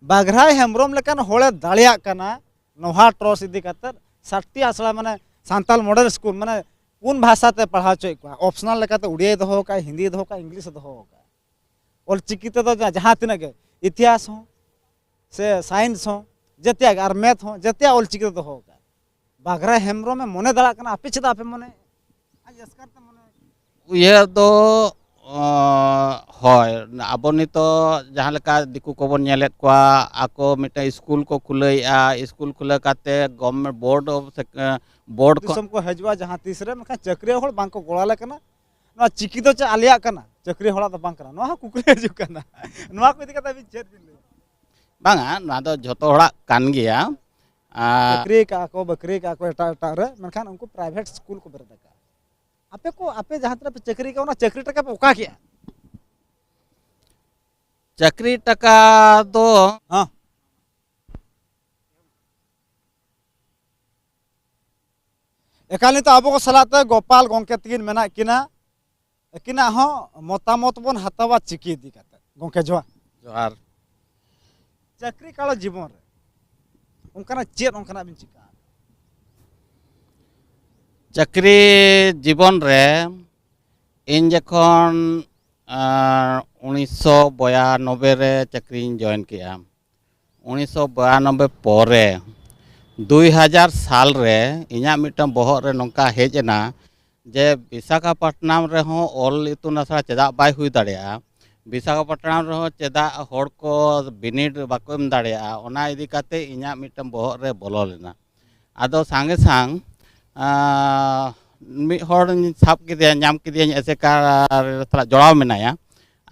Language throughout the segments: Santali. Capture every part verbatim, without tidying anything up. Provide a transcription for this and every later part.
ᱵᱟᱜᱷᱨᱟᱭ ᱦᱮᱢᱵᱨᱚᱢ ᱞᱮᱠᱟᱱ ᱦᱚᱲᱮ ᱫᱟᱲᱮᱭᱟᱜ ᱠᱟᱱᱟ ᱱᱚᱣᱟ ᱴᱨᱚᱥ ᱤᱫᱤ ᱠᱟᱛᱮ᱾ ᱥᱟᱛᱴᱤ ᱟᱥᱲᱟ, ᱢᱟᱱᱮ ᱥᱟᱱᱛᱟᱞ ᱢᱚᱰᱮᱞ ᱥᱠᱩᱞ, ᱢᱟᱱᱮ ᱯᱩᱱ ᱵᱷᱟᱥᱟ ᱛᱮ ᱯᱟᱲᱦᱟᱣ ᱦᱚᱪᱚᱭᱮᱫ ᱠᱚᱣᱟ᱾ ᱚᱯᱥᱚᱱᱟᱞ ᱞᱮᱠᱟᱛᱮ ᱩᱲᱤᱭᱟᱭ ᱫᱚᱦᱚ ᱟᱠᱟᱫ, ᱦᱤᱱᱫᱤᱭ ᱫᱚᱦᱚ ᱟᱠᱟᱫ, ᱤᱝᱞᱤᱥ ᱮ ᱫᱚᱦᱚ ᱟᱠᱟᱫ᱾ ᱚᱞ ᱪᱤᱠᱤ ᱛᱮᱫᱚ ᱡᱟ-, ᱡᱟᱦᱟᱸ ᱛᱤᱱᱟᱹᱜ ᱜᱮ, ᱤᱛᱤᱦᱟᱥ ᱦᱚᱸ ᱥᱮ ᱥᱟᱭᱮᱱᱥ ᱦᱚᱸ, ᱡᱮᱛᱮᱭᱟᱜ ᱜᱮ, ᱟᱨ ᱢᱮᱛᱷ ᱦᱚᱸ, ᱡᱮᱛᱮᱭᱟᱜ ᱚᱞ ᱪᱤᱠᱤ ᱛᱮ ᱫᱚᱦᱚ ᱟᱠᱟᱫ᱾ ᱵᱟᱜᱷᱨᱟ ᱦᱮᱢᱵᱨᱚᱢᱮ ᱢᱚᱱᱮ ᱫᱟᱲᱮᱭᱟᱜ ᱠᱟᱱᱟ, ᱟᱯᱮ ᱪᱮᱫᱟᱜ ᱟᱯᱮ ᱢᱚᱱᱮ? ᱟᱡ ᱮᱥᱠᱟᱨ ᱛᱮ ᱢᱚᱱᱮ᱾ ᱩᱭᱦᱟᱹᱨ ᱫᱚ, ᱚ, ᱦᱳᱭ, ᱟᱵᱚ ᱱᱤᱛᱚᱜ ᱡᱟᱦᱟᱸ ᱞᱮᱠᱟ ᱫᱤᱠᱩ ᱠᱚᱵᱚᱱ ᱧᱮᱞᱮᱫ ᱠᱚᱣᱟ, ᱟᱠᱚ ᱢᱤᱫᱴᱟᱝ ᱥᱠᱩᱞ ᱠᱚ ᱠᱷᱩᱞᱟᱹᱣᱮᱫᱼᱟ, ᱥᱠᱩᱞ ᱠᱷᱩᱞᱟᱹᱣ ᱠᱟᱛᱮ government board of sec-, board ᱠᱷᱚᱱ ᱫᱤᱥᱚᱢ ᱠᱚ ᱦᱤᱡᱩᱜᱼᱟ, ᱡᱟᱦᱟᱸ ᱛᱤᱥ ᱨᱮ, ᱢᱮᱱᱠᱷᱟᱱ ᱪᱟᱹᱠᱨᱤ ᱦᱚᱲ ᱵᱟᱝ ᱠᱚ ᱜᱚᱲᱚ ᱟᱞᱮ ᱠᱟᱱᱟ᱾ ᱱᱚᱣᱟ ᱪᱤᱠᱤ ᱫᱚ ᱪᱮᱫ ᱟᱞᱮᱭᱟᱜ ᱠᱟᱱᱟ, ᱪᱟᱹᱠᱨᱤ ᱦᱚᱲᱟᱜ ᱫᱚ ᱵᱟᱝ ᱠᱟᱱᱟ? ᱱᱚᱣᱟ ᱦᱚᱸ ᱠᱩᱠᱞᱤ ᱦᱤᱡᱩᱜ ᱠᱟᱱᱟ᱾ ᱱᱚᱣᱟ ᱠᱚ ᱤᱫᱤ ᱠᱟᱛᱮ ᱟᱹᱵᱤᱱ ᱪᱮᱫ ᱵᱤᱱ ᱞᱟᱹᱭᱟ? ᱵᱟᱝᱟ, ᱱᱚᱣᱟ ᱫᱚ ᱡᱷᱚᱛᱚ ᱦᱚᱲᱟᱜ ᱠᱟᱱ ᱜᱮᱭᱟ᱾ ᱟᱨ ᱪᱟᱹᱠᱨᱤ ᱠᱟᱜᱼᱟ ᱠᱚ, ᱵᱟᱹᱠᱨᱤ ᱠᱟᱜᱼᱟ ᱠᱚ ᱮᱴᱟᱜ ᱮᱴᱟᱜ ᱨᱮ, ᱢᱮᱱᱠᱷᱟᱱ ᱩᱱᱠᱩ private ᱥᱠᱩᱞ ᱠᱚ ᱵᱮᱨᱮᱫ ᱟᱠᱟᱫᱼᱟ᱾ ᱟᱯᱮ ᱠᱚ, ᱟᱯᱮ ᱡᱟᱦᱟᱸ ᱛᱤᱱᱟᱹᱜ ᱯᱮ ᱪᱟᱹᱠᱨᱤ ᱠᱟᱜᱼᱟ, ᱚᱱᱟ ᱪᱟᱹᱠᱨᱤ ᱴᱟᱠᱟ ᱯᱮ ᱚᱠᱟ ᱠᱮᱜᱼᱟ? ᱪᱟᱹᱠᱨᱤ ᱴᱟᱠᱟ ᱫᱚ ᱦᱮᱸ᱾ ᱮᱠᱟᱞ ᱱᱤᱛᱚᱜ ᱟᱵᱚ ᱠᱚ ᱥᱟᱞᱟᱜ ᱛᱮ ᱜᱳᱯᱟᱞ ᱜᱚᱢᱠᱮ ᱛᱟᱹᱠᱤᱱ ᱢᱮᱱᱟᱜ ᱠᱤᱱᱟ, ᱟᱹᱠᱤᱱᱟᱜ ᱦᱚᱸ ᱢᱚᱛᱟᱢᱚᱛ ᱵᱚᱱ ᱦᱟᱛᱟᱣᱟ ᱪᱤᱠᱤ ᱤᱫᱤ ᱠᱟᱛᱮ᱾ ᱜᱚᱢᱠᱮ ᱡᱚᱦᱟᱨ᱾ ᱡᱚᱦᱟᱨ᱾ ᱪᱟᱹᱠᱨᱤ ᱠᱟᱞᱚ ᱡᱤᱵᱚᱱ ᱨᱮ ᱚᱱᱠᱟᱱᱟᱜ ᱪᱮᱫ ᱚᱱᱠᱟᱱᱟᱜ ᱵᱤᱱ ᱪᱤᱠᱟᱹᱜᱼᱟ? ᱪᱟᱹᱠᱨᱤ ᱡᱤᱵᱚᱱ ᱨᱮ ᱤᱧ ᱡᱚᱠᱷᱚᱱ, ᱟᱸ, ᱩᱱᱤᱥᱥᱚ ᱵᱚᱭᱟᱱᱚᱵᱵᱳᱭ ᱨᱮ ᱪᱟᱹᱠᱨᱤᱧ join ᱠᱮᱜᱼᱟ, ᱩᱱᱤᱥᱥᱚ ᱵᱚᱭᱟᱱᱚᱵᱵᱳᱭ ᱯᱚᱨᱮ ᱫᱩᱭ ᱦᱟᱡᱟᱨ ᱥᱟᱞ ᱨᱮ ᱤᱧᱟᱹᱜ ᱢᱤᱫᱴᱟᱝ ᱵᱚᱦᱚᱜ ᱨᱮ ᱱᱚᱝᱠᱟ ᱦᱮᱡ ᱮᱱᱟ ᱡᱮ ᱵᱤᱥᱟᱠᱷᱟᱯᱟᱴᱱᱟᱢ ᱨᱮᱦᱚᱸ ᱚᱞ ᱤᱛᱩᱱ ᱟᱥᱲᱟ ᱪᱮᱫᱟᱜ ᱵᱟᱭ ᱦᱩᱭ ᱫᱟᱲᱮᱭᱟᱜᱼᱟ, ᱵᱤᱥᱟᱠᱷᱟᱯᱟᱴᱱᱟᱢ ᱨᱮᱦᱚᱸ ᱪᱮᱫᱟᱜ ᱦᱚᱲ ᱠᱚ ᱵᱤᱱᱤᱰ ᱵᱟᱠᱚ ᱮᱢ ᱫᱟᱲᱮᱭᱟᱜᱼᱟ, ᱚᱱᱟ ᱤᱫᱤ ᱠᱟᱛᱮ ᱤᱧᱟᱹᱜ ᱢᱤᱫᱴᱟᱝ ᱵᱚᱦᱚᱜ ᱨᱮ ᱵᱚᱞᱚ ᱞᱮᱱᱟ᱾ ᱟᱫᱚ ᱥᱟᱸᱜᱮ ᱥᱟᱝ, ᱟᱸ, ᱢᱤᱫ ᱦᱚᱲ ᱥᱟᱵ ᱠᱮᱫᱮᱭᱟ, ᱧᱟᱢ ᱠᱮᱫᱮᱭᱟᱹᱧ, ᱮᱥᱮᱠᱟ ᱥᱟᱞᱟᱜ ᱡᱚᱲᱟᱣ ᱢᱮᱱᱟᱭᱟ᱾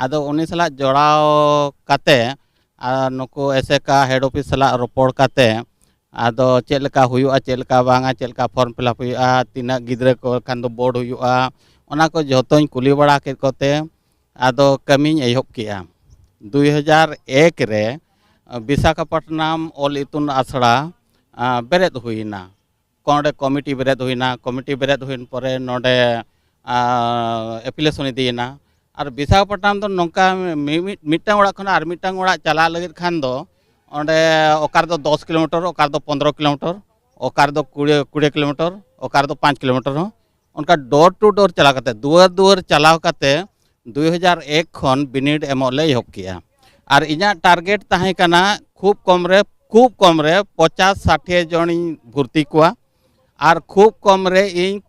ᱟᱫᱚ ᱩᱱᱤ ᱥᱟᱞᱟᱜ ᱡᱚᱲᱟᱣ ᱠᱟᱛᱮ, ᱟᱨ ᱱᱩᱠᱩ ᱮᱥᱮᱠᱟ head office ᱥᱟᱞᱟᱜ ᱨᱚᱯᱚᱲ ᱠᱟᱛᱮ, ᱟᱫᱚ ᱪᱮᱫ ᱞᱮᱠᱟ ᱦᱩᱭᱩᱜᱼᱟ, ᱪᱮᱫ ᱞᱮᱠᱟ ᱵᱟᱝᱟ, ᱪᱮᱫ ᱞᱮᱠᱟ form fill up ᱦᱩᱭᱩᱜᱼᱟ, ᱛᱤᱱᱟᱹᱜ ᱜᱤᱫᱽᱨᱟᱹ ᱠᱚ ᱠᱷᱟᱱ ᱫᱚ board ᱦᱩᱭᱩᱜᱼᱟ, ᱚᱱᱟ ᱠᱚ ᱡᱷᱚᱛᱚᱧ ᱠᱩᱞᱤ ᱵᱟᱲᱟ ᱠᱮᱫ ᱠᱚᱛᱮ, ᱟᱫᱚ ᱠᱟᱹᱢᱤᱧ ᱮᱦᱚᱵ ᱠᱮᱜᱼᱟ᱾ ᱫᱩᱭ ᱦᱟᱡᱟᱨ ᱮᱠ ᱨᱮ ᱵᱤᱥᱟᱠᱷᱟᱯᱟᱴᱱᱟᱢ ᱚᱞ ᱤᱛᱩᱱ ᱟᱥᱲᱟ, ᱟ, ᱵᱮᱨᱮᱫ ᱦᱩᱭᱮᱱᱟ᱾ ᱱᱚᱰᱮ committee ᱵᱮᱨᱮᱫ ᱦᱩᱭᱮᱱᱟ, committee ᱵᱮᱨᱮᱫ ᱦᱩᱭᱮᱱ ᱯᱚᱨᱮ ᱱᱚᱰᱮ, ᱟ, application ᱤᱫᱤᱭᱮᱱᱟ᱾ ᱟᱨ ᱵᱤᱥᱟᱠᱷᱟᱯᱟᱴᱱᱟᱢ ᱫᱚ ᱱᱚᱝᱠᱟ ᱢᱤ-, ᱢᱤᱫ, ᱢᱤᱫᱴᱟᱝ ᱚᱲᱟᱜ ᱠᱷᱚᱱ ᱟᱨ ᱢᱤᱫᱴᱟᱝ ᱚᱲᱟᱜ ᱪᱟᱞᱟᱜ ᱞᱟᱹᱜᱤᱫ ᱠᱷᱟᱱ ᱫᱚ ᱚᱸᱰᱮ ᱚᱠᱟ ᱨᱮᱫᱚ ᱫᱚᱥ ᱠᱤᱞᱳᱢᱤᱴᱟᱨ, ᱚᱠᱟ ᱨᱮᱫᱚ ᱯᱚᱱᱫᱽᱨᱚ ᱠᱤᱞᱳᱢᱤᱴᱟᱨ, ᱚᱠᱟ ᱨᱮᱫᱚ ᱠᱩᱲᱤ, ᱠᱩᱲᱤ ᱠᱤᱞᱳᱢᱤᱴᱟᱨ, ᱚᱠᱟ ᱨᱮᱫᱚ ᱯᱟᱸᱪ ᱠᱤᱞᱳᱢᱤᱴᱟᱨ ᱦᱚᱸ, ᱚᱱᱠᱟ door to door ᱪᱟᱞᱟᱣ ᱠᱟᱛᱮ, ᱫᱩᱣᱟᱹᱨ ᱫᱩᱣᱟᱹᱨ ᱪᱟᱞᱟᱣ ᱠᱟᱛᱮ ᱫᱩᱭ ᱦᱟᱡᱟᱨ ᱮᱠ ᱠᱷᱚᱱ ᱵᱤᱱᱤᱰ ᱮᱢᱚᱜ ᱞᱮ ᱮᱦᱚᱵ ᱠᱮᱜᱼᱟ᱾ ᱟᱨ ᱤᱧᱟᱹᱜ target ᱛᱟᱦᱮᱸ ᱠᱟᱱᱟ ᱠᱷᱩᱵ ᱠᱚᱢ ᱨᱮ, ᱠᱷᱩᱵ ᱠᱚᱢ ᱨᱮ ᱯᱚᱪᱟᱥ ᱥᱟᱴᱷᱤ ᱡᱚᱱᱤᱧ ᱵᱷᱚᱨᱛᱤ ᱠᱚᱣᱟ᱾ ᱟᱨ ᱠᱷᱩᱵ ᱠᱚᱢ ᱨᱮ ᱤᱧ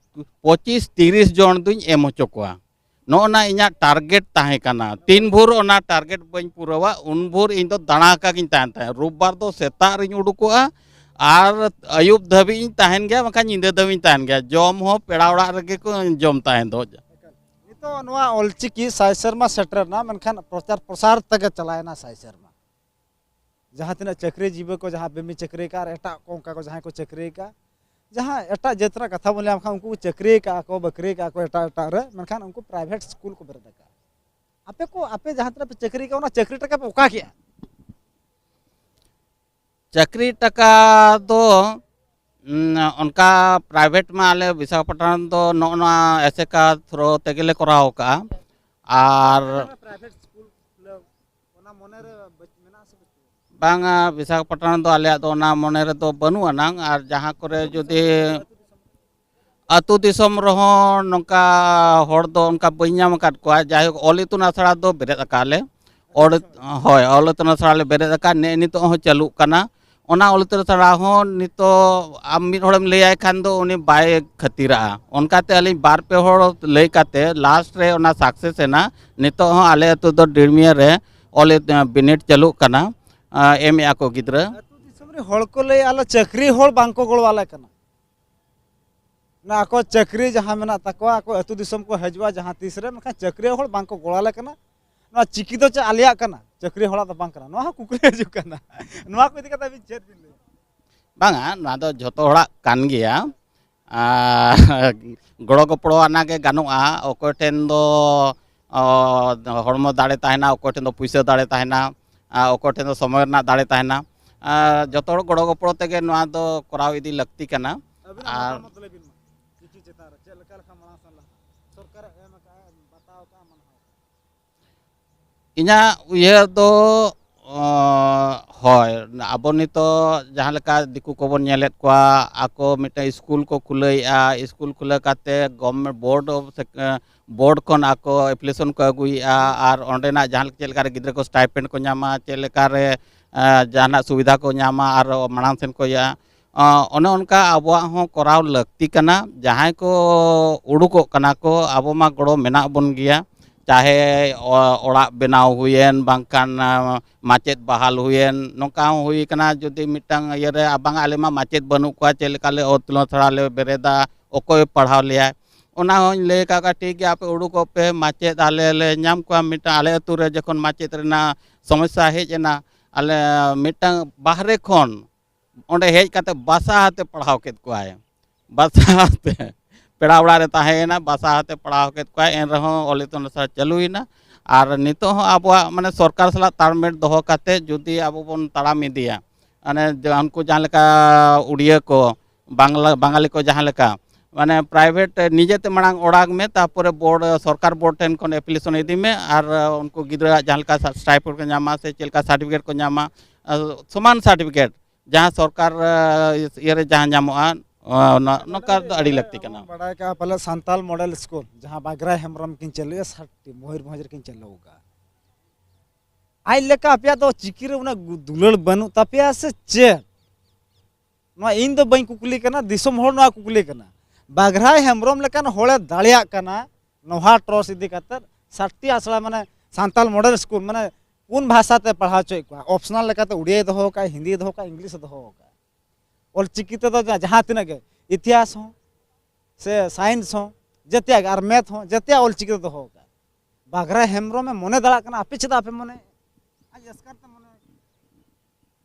ᱯᱚᱸᱪᱤᱥ ᱛᱤᱨᱤᱥ ᱡᱚᱱ ᱫᱩᱧ ᱮᱢ ᱦᱚᱪᱚ ᱠᱚᱣᱟ᱾ ᱱᱚᱜᱼᱚ ᱱᱟ ᱤᱧᱟᱹᱜ target ᱛᱟᱦᱮᱸ ᱠᱟᱱᱟ᱾ ᱛᱤᱱ ᱵᱷᱳᱨ ᱚᱱᱟ target ᱵᱟᱹᱧ ᱯᱩᱨᱟᱹᱣᱟ, ᱩᱱ ᱵᱷᱳᱨ ᱤᱧ ᱫᱚ ᱫᱟᱬᱟ ᱟᱠᱟ ᱜᱤᱧ ᱛᱟᱦᱮᱱ ᱛᱟᱦᱮᱸᱫ᱾ ᱨᱳᱵᱵᱟᱨ ᱫᱚ ᱥᱮᱛᱟᱜ ᱨᱤᱧ ᱩᱰᱩᱠᱚᱜᱼᱟ ᱟᱨ ᱟᱹᱭᱩᱵ ᱫᱷᱟᱹᱵᱤᱡ ᱤᱧ ᱛᱟᱦᱮᱱ ᱜᱮᱭᱟ, ᱵᱟᱝᱠᱷᱟᱱ ᱧᱤᱫᱟᱹ ᱫᱷᱟᱹᱵᱤᱡ ᱤᱧ ᱛᱟᱦᱮᱱ ᱜᱮᱭᱟ᱾ ᱡᱚᱢ ᱦᱚᱸ ᱯᱮᱲᱟ ᱚᱲᱟᱜ ᱨᱮᱜᱮ ᱠᱚ ᱡᱚᱢ ᱛᱟᱦᱮᱸ ᱫᱚ᱾ ᱱᱤᱛᱚᱜ ᱱᱚᱣᱟ ᱚᱞᱪᱤᱠᱤ ᱥᱟᱭ ᱥᱮᱨᱢᱟ ᱥᱮᱴᱮᱨ ᱮᱱᱟ, ᱢᱮᱱᱠᱷᱟᱱ ᱯᱨᱚᱪᱟᱨ ᱯᱨᱚᱥᱟᱨ ᱛᱮᱜᱮ ᱪᱟᱞᱟᱣᱮᱱᱟ ᱥᱟᱭ ᱥᱮᱨᱢᱟ᱾ ᱡᱟᱦᱟᱸ ᱛᱤᱱᱟᱹᱜ ᱪᱟᱹᱠᱨᱤ ᱡᱤᱵᱤ ᱠᱚ, ᱡᱟᱦᱟᱸ ᱵᱮᱢᱤ ᱪᱟᱹᱠᱨᱤ ᱟᱠᱟᱫ ᱟᱨ ᱮᱴᱟᱜ ᱠᱚ ᱚᱱᱠᱟ ᱠᱚ ᱡᱟᱦᱟᱸᱭ ᱠᱚ ᱪᱟᱹᱠᱨᱤ ᱟᱠᱟᱫ, ᱡᱟᱦᱟᱸ ᱮᱴᱟᱜ ᱡᱟᱹᱛ ᱨᱮᱱᱟᱜ ᱠᱟᱛᱷᱟ ᱵᱚᱱ ᱞᱟᱹᱭᱟ, ᱢᱮᱱᱠᱷᱟᱱ ᱩᱱᱠᱩ ᱠᱚ ᱪᱟᱹᱠᱨᱤ ᱟᱠᱟᱫ ᱠᱚ, ᱵᱟᱹᱠᱨᱤ ᱟᱠᱟᱫ ᱠᱚ ᱮᱴᱟᱜ ᱮᱴᱟᱜ ᱨᱮ, ᱢᱮᱱᱠᱷᱟᱱ ᱩᱱᱠᱩ private school ᱠᱚ ᱵᱮᱨᱮᱫ ᱟᱠᱟᱫ᱾ ᱟᱯᱮ ᱠᱚ, ᱟᱯᱮ ᱡᱟᱦᱟᱸ ᱛᱤᱱᱟᱹᱜ ᱯᱮ ᱪᱟᱹᱠᱨᱤ ᱟᱠᱟᱫ, ᱚᱱᱟ ᱪᱟᱹᱠᱨᱤ ᱴᱟᱠᱟ ᱯᱮ ᱚᱠᱟ ᱠᱮᱜᱼᱟ? ᱪᱟᱹᱠᱨᱤ ᱴᱟᱠᱟ ᱫᱚ ᱚᱱᱠᱟ private ᱢᱟ ᱟᱞᱮ ᱵᱤᱥᱟᱠᱷᱟᱯᱟᱴᱱᱟᱢ ᱫᱚ ᱱᱚᱜᱼᱚ ᱱᱚᱣᱟ ᱮᱥᱮᱠᱟ through ᱛᱮᱜᱮ ᱞᱮ ᱠᱚᱨᱟᱣ ᱟᱠᱟᱫᱼᱟ᱾ ᱟᱨ ᱯᱨᱟᱭᱵᱷᱮᱴ ᱥᱠᱩᱞ ᱠᱷᱩᱞᱟᱹᱣ, ᱚᱱᱟ ᱢᱚᱱᱮ ᱨᱮ ᱵᱟᱹᱪ- ᱢᱮᱱᱟᱜᱼᱟ ᱥᱮ ᱵᱟᱹᱪᱩᱜᱼᱟ? ᱵᱟᱝᱟ, ᱵᱤᱥᱟᱠᱷᱟᱯᱟᱴᱱᱟᱢ ᱫᱚ ᱟᱞᱮᱭᱟᱜ ᱫᱚ ᱚᱱᱟ ᱢᱚᱱᱮ ᱨᱮᱫᱚ ᱵᱟᱹᱱᱩᱜ ᱟᱱᱟᱝ᱾ ᱟᱨ ᱡᱟᱦᱟᱸ ᱠᱚᱨᱮ ᱡᱩᱫᱤ ᱟᱹᱛᱩ ᱫᱤᱥᱚᱢ ᱨᱮᱦᱚᱸ ᱱᱚᱝᱠᱟ ᱦᱚᱲ ᱫᱚ ᱚᱱᱠᱟ ᱵᱟᱹᱧ ᱧᱟᱢ ᱟᱠᱟᱫ ᱠᱚᱣᱟ᱾ ᱡᱟᱭᱦᱳᱠ, ᱚᱞ ᱤᱛᱩᱱ ᱟᱥᱲᱟ ᱫᱚ ᱵᱮᱨᱮᱫ ᱟᱠᱟᱫ ᱞᱮ᱾ ᱚᱞ, ᱦᱳᱭ, ᱚᱞ ᱤᱛᱩᱱ ᱟᱥᱲᱟ ᱞᱮ ᱵᱮᱨᱮᱫ ᱟᱠᱟᱫ, ᱱᱮᱜᱼᱮ ᱱᱤᱛᱚᱜ ᱦᱚᱸ ᱪᱟᱹᱞᱩᱜ ᱠᱟᱱᱟ᱾ ᱚᱱᱟ ᱚᱞ ᱤᱛᱩᱱ ᱟᱥᱲᱟ ᱦᱚᱸ ᱱᱤᱛᱚᱜ ᱟᱢ ᱢᱤᱫ ᱦᱚᱲᱮᱢ ᱞᱟᱹᱭᱟᱭ ᱠᱷᱟᱱ ᱫᱚ ᱩᱱᱤ ᱵᱟᱭ ᱠᱷᱟᱹᱛᱤᱨᱟᱜᱼᱟ᱾ ᱚᱱᱠᱟᱛᱮ ᱟᱹᱞᱤᱧ ᱵᱟᱨ ᱯᱮ ᱦᱚᱲ ᱞᱟᱹᱭ ᱠᱟᱛᱮ last ᱨᱮ ᱚᱱᱟ success ᱮᱱᱟ᱾ ᱱᱤᱛᱚᱜ ᱦᱚᱸ ᱟᱞᱮ ᱟᱹᱛᱩ ᱫᱚ ᱰᱤᱲᱢᱤᱭᱟᱹ ᱨᱮ ᱚᱞ ᱤᱛ-, ᱵᱤᱱᱤᱰ ᱪᱟᱹᱞᱩᱜ ᱠᱟᱱᱟ, ᱮᱢ ᱮᱫᱼᱟ ᱠᱚ ᱜᱤᱫᱽᱨᱟᱹ᱾ ᱟᱹᱛᱩ ᱫᱤᱥᱚᱢ ᱨᱮ ᱦᱚᱲ ᱠᱚ ᱞᱟᱹᱭ ᱟᱞᱮ ᱪᱟᱹᱠᱨᱤ ᱦᱚᱲ ᱵᱟᱝ ᱠᱚ ᱜᱚᱲᱚ ᱟᱞᱮ ᱠᱟᱱᱟ᱾ ᱚᱱᱟ ᱟᱠᱚ ᱪᱟᱹᱠᱨᱤ ᱡᱟᱦᱟᱸ ᱢᱮᱱᱟᱜ ᱛᱟᱠᱚᱣᱟ, ᱟᱠᱚ ᱟᱹᱛᱩ ᱫᱤᱥᱚᱢ ᱠᱚ ᱦᱤᱡᱩᱜᱼᱟ ᱡᱟᱦᱟᱸ ᱛᱤᱥ ᱨᱮ, ᱢᱮᱱᱠᱷᱟᱱ ᱪᱟᱹᱠᱨᱤ ᱦᱚᱲ ᱵᱟᱝ ᱠᱚ ᱜᱚᱲᱚ ᱟᱞᱮ ᱠᱟᱱᱟ᱾ ᱱᱚᱣᱟ ᱪᱤᱠᱤ ᱫᱚ ᱪᱮᱫ ᱟᱞᱮᱭᱟᱜ ᱠᱟᱱᱟ, ᱪᱟᱹᱠᱨᱤ ᱦᱚᱲᱟᱜ ᱫᱚ ᱵᱟᱝ ᱠᱟᱱᱟ? ᱱᱚᱣᱟ ᱦᱚᱸ ᱠᱩᱠᱞᱤ ᱦᱤᱡᱩᱜ ᱠᱟᱱᱟ᱾ ᱱᱚᱣᱟ ᱠᱚ ᱤᱫᱤ ᱠᱟᱛᱮ ᱟᱹᱵᱤᱱ ᱪᱮᱫ ᱵᱤᱱ ᱞᱟᱹᱭᱟ? ᱵᱟᱝᱟ, ᱱᱚᱣᱟ ᱫᱚ ᱡᱷᱚᱛᱚ ᱦᱚᱲᱟᱜ ᱠᱟᱱ ᱜᱮᱭᱟ᱾ ᱟᱨ ᱜᱚᱲᱚ ᱜᱚᱯᱚᱲᱚ ᱟᱱᱟᱜ ᱜᱮ ᱜᱟᱱᱚᱜᱼᱟ᱾ ᱚᱠᱚᱭ ᱴᱷᱮᱱ ᱫᱚ, ᱚ, ᱦᱚᱲᱢᱚ ᱫᱟᱲᱮ ᱛᱟᱦᱮᱱᱟ, ᱚᱠᱚᱭ ᱴᱷᱮᱱ ᱫᱚ ᱯᱩᱭᱥᱟᱹ ᱫᱟᱲᱮ ᱛᱟᱦᱮᱱᱟ, ᱟᱨ ᱚᱠᱚᱭ ᱴᱷᱮᱱ ᱫᱚ ᱥᱚᱢᱚᱭ ᱨᱮᱱᱟᱜ ᱫᱟᱲᱮ ᱛᱟᱦᱮᱱᱟ᱾ ᱟᱨ ᱡᱚᱛᱚ ᱦᱚᱲ ᱜᱚᱲᱚ ᱜᱚᱯᱚᱲᱚ ᱛᱮᱜᱮ ᱱᱚᱣᱟ ᱫᱚ ᱠᱚᱨᱟᱣ ᱤᱫᱤ ᱞᱟᱹᱠᱛᱤ ᱠᱟᱱᱟ᱾ ᱟᱹᱵᱤᱱᱟᱜ ᱟᱨ ᱢᱚᱛᱟᱢᱚᱛ ᱞᱟᱹᱭ ᱵᱤᱱ ᱢᱟ, ᱪᱤᱠᱤ ᱪᱮᱛᱟᱱ ᱨᱮ ᱪᱮᱫ ᱞᱮᱠᱟ ᱞᱮᱠᱷᱟᱱ ᱢᱟᱲᱟᱝ ᱥᱮᱱ ᱞᱟᱦᱟᱜᱼᱟ? ᱥᱚᱨᱠᱟᱨᱮ ᱮᱢ ᱟᱠᱟᱫᱼᱟ, ᱵᱟᱛᱟᱣ ᱟᱠᱟᱫᱼᱟ, ᱢᱟᱱᱟᱣ ᱟᱠᱟᱫᱼᱟ᱾ ᱤᱧᱟᱹᱜ ᱩᱭᱦᱟᱹᱨ ᱫᱚ, ᱚ, ᱦᱳᱭ, ᱟᱵᱚ ᱱᱤᱛᱚᱜ ᱡᱟᱦᱟᱸ ᱞᱮᱠᱟ ᱫᱤᱠᱩ ᱠᱚᱵᱚᱱ ᱧᱮᱞᱮᱫ ᱠᱚᱣᱟ, ᱟᱠᱚ ᱢᱤᱫᱴᱟᱝ ᱥᱠᱩᱞ ᱠᱚ ᱠᱷᱩᱞᱟᱹᱣᱮᱫᱼᱟ, ᱥᱠᱩᱞ ᱠᱷᱩᱞᱟᱹᱣ ᱠᱟᱛᱮ government board of sec-, A, board ᱠᱷᱚᱱ ᱟᱠᱚ application ᱠᱚ ᱟᱹᱜᱩᱭᱮᱫᱼᱟ, ᱟᱨ ᱚᱸᱰᱮᱱᱟᱜ ᱡᱟᱦᱟᱸ ᱪᱮᱫ ᱞᱮᱠᱟᱨᱮ ᱜᱤᱫᱽᱨᱟᱹ ᱠᱚ stipend ᱠᱚ ᱧᱟᱢᱟ, ᱪᱮᱫ ᱞᱮᱠᱟᱨᱮ, ᱮ, ᱡᱟᱦᱟᱱᱟᱜ ᱥᱩᱵᱤᱫᱷᱟ ᱠᱚ ᱧᱟᱢᱟ, ᱟᱨ ᱢᱟᱲᱟᱝ ᱥᱮᱱ ᱠᱚ ᱤᱭᱟᱹᱜᱼᱟ᱾ ᱚ, ᱚᱱᱮ ᱚᱱᱠᱟ ᱟᱵᱚᱣᱟᱜ ᱦᱚᱸ ᱠᱚᱨᱟᱣ ᱞᱟᱹᱠᱛᱤ ᱠᱟᱱᱟ᱾ ᱡᱟᱦᱟᱸᱭ ᱠᱚ ᱩᱰᱩᱠᱚᱜ ᱠᱟᱱᱟ ᱠᱚ, ᱟᱵᱚ ᱢᱟ ᱜᱚᱲᱚ ᱢᱮᱱᱟᱜ ᱵᱚᱱ ᱜᱮᱭᱟ, ᱪᱟᱦᱮ ᱚ-, ᱚᱲᱟᱜ ᱵᱮᱱᱟᱣ ᱦᱩᱭᱮᱱ, ᱵᱟᱝᱠᱷᱟᱱ, ᱟ, ᱢᱟᱪᱮᱫ ᱵᱟᱦᱟᱞ ᱦᱩᱭᱮᱱ, ᱱᱚᱝᱠᱟ ᱦᱚᱸ ᱦᱩᱭ ᱠᱟᱱᱟ᱾ ᱡᱩᱫᱤ ᱢᱤᱫᱴᱟᱝ ᱤᱭᱟᱹ ᱨᱮ, ᱟᱵᱟᱝ ᱟᱞᱮ ᱢᱟ ᱢᱟᱪᱮᱫ ᱵᱟᱹᱱᱩᱜ ᱠᱚᱣᱟ, ᱪᱮᱫ ᱞᱮᱠᱟ ᱞᱮ ᱚᱛ ᱞᱚ ᱛᱷᱟᱲᱟ ᱞᱮ ᱵᱮᱨᱮᱫᱟ, ᱚᱠᱚᱭ ᱯᱟᱲᱦᱟᱣ ᱞᱮᱭᱟᱭ? ᱚᱱᱟ ᱦᱚᱸᱧ ᱞᱟᱹᱭ ᱟᱠᱟᱫ ᱠᱚᱣᱟ, ᱴᱷᱤᱠ ᱜᱮᱭᱟ, ᱟᱯᱮ ᱩᱰᱩᱠᱚᱜ ᱯᱮ, ᱢᱟᱪᱮᱫ ᱟᱞᱮ ᱞᱮ ᱧᱟᱢ ᱠᱚᱣᱟ᱾ ᱢᱤᱫᱴᱟᱝ ᱟᱞᱮ ᱟᱹᱛᱩ ᱨᱮ ᱡᱚᱠᱷᱚᱱ ᱢᱟᱪᱮᱫ ᱨᱮᱱᱟᱜ ᱥᱚᱢᱚᱥᱥᱟ ᱦᱮᱡ ᱮᱱᱟ, ᱟᱞᱮ ᱢᱤᱫᱴᱟᱝ ᱵᱟᱦᱨᱮ ᱠᱷᱚᱱ ᱚᱸᱰᱮ ᱦᱮᱡ ᱠᱟᱛᱮ ᱵᱟᱥᱟ ᱟᱛᱮ ᱯᱟᱲᱦᱟᱣ ᱠᱮᱫ ᱠᱚᱣᱟᱭ᱾ ᱵᱟᱥᱟ ᱟᱛᱮ, ᱯᱮᱲᱟ ᱚᱲᱟᱜ ᱨᱮ ᱛᱟᱦᱮᱸᱭᱮᱱᱟ, ᱵᱟᱥᱟ ᱟᱛᱮ ᱯᱟᱲᱦᱟᱣ ᱠᱮᱫ ᱠᱚᱣᱟᱭ, ᱮᱱ ᱨᱮᱦᱚᱸ ᱚᱞ ᱤᱛᱩᱱ ᱟᱥᱲᱟ ᱪᱟᱹᱞᱩᱭᱮᱱᱟ᱾ ᱟᱨ ᱱᱤᱛᱚᱜ ᱦᱚᱸ ᱟᱵᱚᱣᱟᱜ, ᱢᱟᱱᱮ, ᱥᱚᱨᱠᱟᱨ ᱥᱟᱞᱟᱜ ᱛᱟᱲᱢᱮᱴ ᱫᱚᱦᱚ ᱠᱟᱛᱮ ᱡᱩᱫᱤ ᱟᱵᱚ ᱵᱚᱱ ᱛᱟᱲᱟᱢ ᱤᱫᱤᱭᱟ, ᱢᱟᱱᱮ, ᱡᱮ ᱩᱱᱠᱩ ᱡᱟᱦᱟᱸ ᱞᱮᱠᱟ ᱩᱲᱤᱭᱟᱹ ᱠᱚ, ᱵᱟᱝᱞᱟ, ᱵᱟᱝᱟᱞᱤ ᱠᱚ ᱡᱟᱦᱟᱸ ᱞᱮᱠᱟ, ᱢᱟᱱᱮ, private ᱱᱤᱡᱮᱛᱮ ᱢᱟᱲᱟᱝ ᱚᱲᱟᱜ ᱢᱮ, ᱛᱟᱨᱯᱚᱨᱮ board, ᱥᱚᱨᱠᱟᱨ board ᱴᱷᱮᱱ ᱠᱷᱚᱱ application ᱤᱫᱤ ᱢᱮ, ᱟᱨ ᱩᱱᱠᱩ ᱜᱤᱫᱽᱨᱟᱹᱣᱟᱜ ᱡᱟᱦᱟᱸ ᱞᱮᱠᱟ stipend ᱠᱚ ᱧᱟᱢᱟ ᱥᱮ ᱪᱮᱫ ᱞᱮᱠᱟ certificate ᱠᱚ ᱧᱟᱢᱟ, ᱥᱚᱢᱟᱱ certificate ᱡᱟᱦᱟᱸ ᱥᱚᱨᱠᱟᱨ, ᱤᱭᱟᱹ ᱨᱮ ᱡᱟᱦᱟᱸ ᱧᱟᱢᱚᱜᱼᱟ, ᱚᱱᱟ, ᱱᱚᱝᱠᱟ ᱫᱚ ᱟᱹᱰᱤ ᱞᱟᱹᱠᱛᱤ ᱠᱟᱱᱟ᱾ ᱵᱟᱲᱟᱭ ᱠᱟᱜᱼᱟ ᱯᱟᱞᱮ ᱥᱟᱱᱛᱟᱞ model school ᱡᱟᱦᱟᱸ ᱵᱟᱜᱽᱨᱟ ᱦᱮᱢᱵᱨᱚᱢ ᱠᱤᱱ ᱪᱟᱹᱞᱩᱭᱟ, ᱥᱟᱛᱴᱤ ᱢᱚᱭᱩᱨᱵᱷᱚᱸᱡᱽ ᱨᱮᱠᱤᱱ ᱪᱟᱹᱞᱩ ᱟᱠᱟᱫᱼᱟ᱾ ᱟᱡ ᱞᱮᱠᱟ ᱟᱯᱮᱭᱟᱜ ᱫᱚ ᱪᱤᱠᱤ ᱨᱮ ᱩᱱᱟᱹᱜ ᱫᱩᱞᱟᱹᱲ ᱵᱟᱹᱱᱩᱜ ᱛᱟᱯᱮᱭᱟ ᱥᱮ ᱪᱮᱫ? ᱱᱚᱣᱟ ᱤᱧ ᱫᱚ ᱵᱟᱹᱧ ᱠᱩᱠᱞᱤ ᱠᱟᱱᱟ, ᱫᱤᱥᱚᱢ ᱦᱚᱲ ᱱᱚᱣᱟ ᱠᱩᱠᱞᱤ ᱠᱟᱱᱟ᱾ ᱵᱟᱜᱽᱨᱟᱭ ᱦᱮᱢᱵᱨᱚᱢ ᱞᱮᱠᱟᱱ ᱦᱚᱲᱮ ᱫᱟᱲᱮᱭᱟᱜ ᱠᱟᱱᱟ, ᱱᱚᱣᱟ ᱴᱨᱚᱥ ᱤᱫᱤ ᱠᱟᱛᱮ ᱥᱟᱛᱴᱤ ᱟᱥᱲᱟ, ᱢᱟᱱᱮ ᱥᱟᱱᱛᱟᱞ model school, ᱢᱟᱱᱮ ᱯᱩᱱ ᱵᱷᱟᱥᱟ ᱛᱮ ᱯᱟᱲᱦᱟᱣ ᱦᱚᱪᱚᱭᱮᱫ ᱠᱚᱣᱟ᱾ Optional ᱞᱮᱠᱟᱛᱮ ᱩᱲᱤᱭᱟᱭ ᱫᱚᱦᱚ ᱟᱠᱟᱫ, ᱦᱤᱱᱫᱤᱭ ᱫᱚᱦᱚ ᱟᱠᱟᱫ, English ᱮ ᱫᱚᱦᱚ ᱟᱠᱟᱫ᱾ ᱚᱞ ᱪᱤᱠᱤ ᱛᱮᱫᱚ ᱡᱟ-, ᱡᱟᱦᱟᱸ ᱛᱤᱱᱟᱹᱜ ᱜᱮ, ᱤᱛᱤᱦᱟᱥ ᱦᱚᱸ ᱥᱮ science ᱦᱚᱸ, ᱡᱮᱛᱮᱭᱟᱜ ᱜᱮ, ᱟᱨ math ᱦᱚᱸ, ᱡᱮᱛᱮᱭᱟᱜ ᱚᱞ ᱪᱤᱠᱤ ᱛᱮ ᱫᱚᱦᱚ ᱟᱠᱟᱫ᱾ ᱵᱟᱜᱽᱨᱟ ᱦᱮᱢᱵᱨᱚᱢᱮ ᱢᱚᱱᱮ ᱫᱟᱲᱮᱭᱟᱜ ᱠᱟᱱᱟ, ᱟᱯᱮ ᱪᱮᱫᱟᱜ ᱟᱯᱮ ᱢᱚᱱᱮ? ᱟᱡ ᱮᱥᱠᱟᱨ ᱛᱮ ᱢᱚᱱᱮ᱾